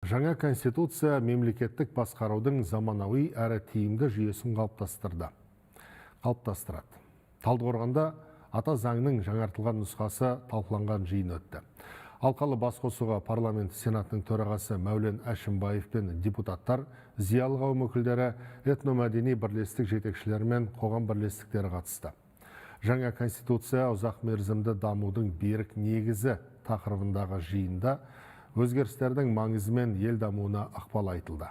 Жаңа Конституция мемлекеттік басқарудың заманауи әрі тиімді жүйесін қалыптастырды. Қалыптастырады. Талдықорғанда ата заңның жаңартылған нұсқасы талқыланған жиын өтті. Алқалы басқосуға парламент сенатының төрағасы Мәулен Әшімбаев пен депутаттар, зиялы қауым өкілдері, этномәдени бірлестік жетекшілері мен қоғам бірлестіктері қатысты. Жаңа Конституция — ұзақ мерзімді дамудың берік негізі тақырыбындағы жиында өзгерістердің маңызы мен ел дамуына ықпалы айтылды.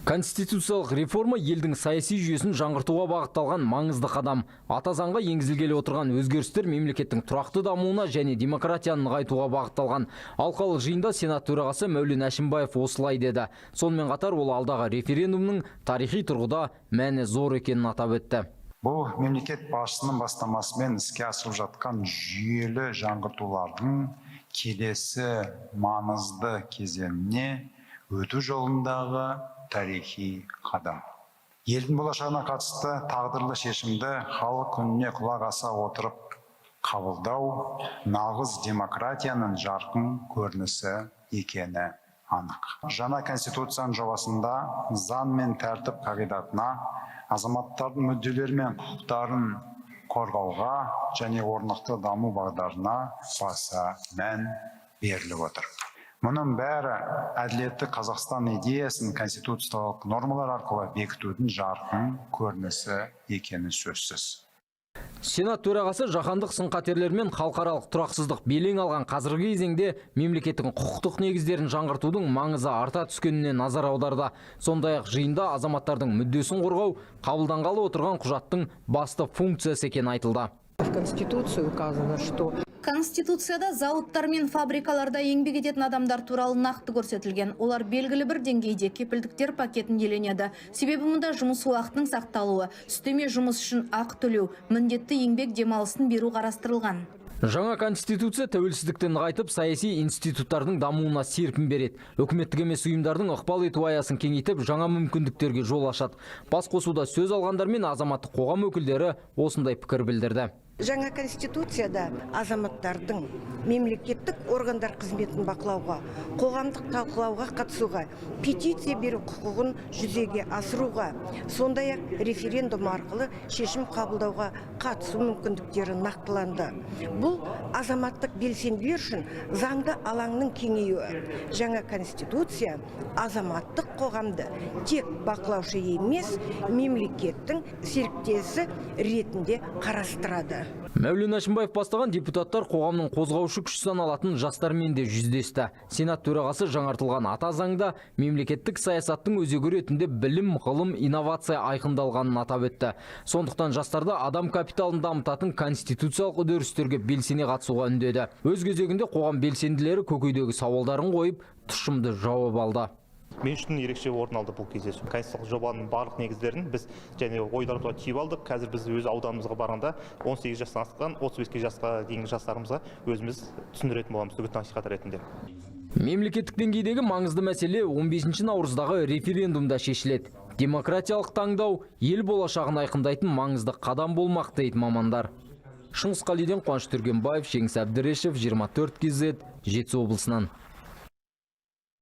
Конституциялық реформа — елдің саяси жүйесін жаңғыртуға бағытталған маңызды қадам. Ата заңға енгізілгелі отырған өзгерістер мемлекеттің тұрақты дамуына және демократияны нығайтуға бағытталған. Алқалы жиында Сенат төрағасы Мәулен Әшімбаев осылай деді. Сонымен қатар ол алдағы референдумның тарихи тұрғыда мәні зор екенін атап өтті. Бұл — мемлекет басшысының бастамасымен іске асырылып жатқан жүйелі жаңғыртулардың келесі маңызды кезеңіне өту жолындағы тарихи қадам. Елдің болашағына қатысты тағдырлы шешімді халық үніне құлақ аса отырып қабылдау нағыз демократияның жарқын көрінісі екені анық. Жаңа Конституцияның жобасында заң мен тәртіп қағидатына, азаматтардың мүдделері мен құқықтарын қорғауға және орнықты даму бағдарына баса мән беріліп отыр. Мұның бәрі әділетті Қазақстан идеясын конституциялық нормалар арқылы бекітудің жарқын көрінісі екені сөзсіз. Сенат төрағасы жаһандық сын-қатерлер мен халықаралық тұрақсыздық белең алған қазіргі кезеңде мемлекеттің құқықтық негіздерін жаңғыртудың маңызы арта түскеніне назар аударды. Сондай-ақ жиында азаматтардың мүддесін қорғау қабылданғалы отырған құжаттың басты функциясы екені айтылды. В Конституции указано, что Конституцияда зауыттар мен фабрикаларда еңбек ететін адамдар туралы нақты көрсетілген. Олар белгілі бір деңгейде кепілдіктер пакетін иеленеді. Себебі мұнда жұмыс уақытының сақталуы, үстеме жұмыс үшін ақы төлеу, міндетті еңбек демалысын беру қарастырылған. Жаңа Конституция тәуелсіздікті нығайтып, саяси институттардың дамуына серпін береді. Үкіметтік емес ұйымдардың ықпал ету аясын кеңейтіп, жаңа мүмкіндіктерге жол ашады. Басқосуда сөз алғандар мен азаматтық қоғам өкілдері осындай пікір білдірді. Жаңа Конституцияда азаматтардың мемлекеттік органдар қызметін бақылауға, қоғамдық талқылауға қатысуға, петиция беру құқығын жүзеге асыруға, сондай ақ референдум арқылы шешім қабылдауға қатысу мүмкіндіктері нақтыланды. Бұл — азаматтық белсенділер үшін заңды алаңның кеңеюі. Жаңа Конституция азаматтық қоғамды тек бақылаушы емес, мемлекеттің серіктесі ретінде қарастырады. Мәулен Әшімбаев бастаған депутаттар қоғамның қозғаушы күші саналатын жастармен де жүздесті. Сенат төрағасы жаңартылған ата заңда мемлекеттік саясаттың өзегі ретінде білім, ғылым, инновация айқындалғанын атап өтті. Сондықтан жастарды адам капиталын дамытатын конституциялық үдерістерге белсене қатысуға үндеді. Өз кезегінде қоғам белсенділері көкейдегі сауалдарын қойып, тұшымды жауап алды. Мен үшін ерекше орын алды бұл кездесу. Конституциялық жобаның барлық негіздерін біз және ойларымызға түйіп алдық. Қазір біз өз ауданымызға барғанда 18 жастан асқан, 35 жасқа дейінгі жастарымызға өзіміз түсіндіретін боламыз үгіт насихат ретінде. Мемлекеттік деңгейдегі маңызды мәселе 15 наурыздағы референдумда шешіледі. Демократиялық таңдау ел болашағын айқындайтын маңызды қадам болмақ, дейді мамандар. Шыңғыс Қалиден, Қуаныш Түргенбаев, Жеңіс Әбдірешев, 24 KZ, Жетісу облысынан.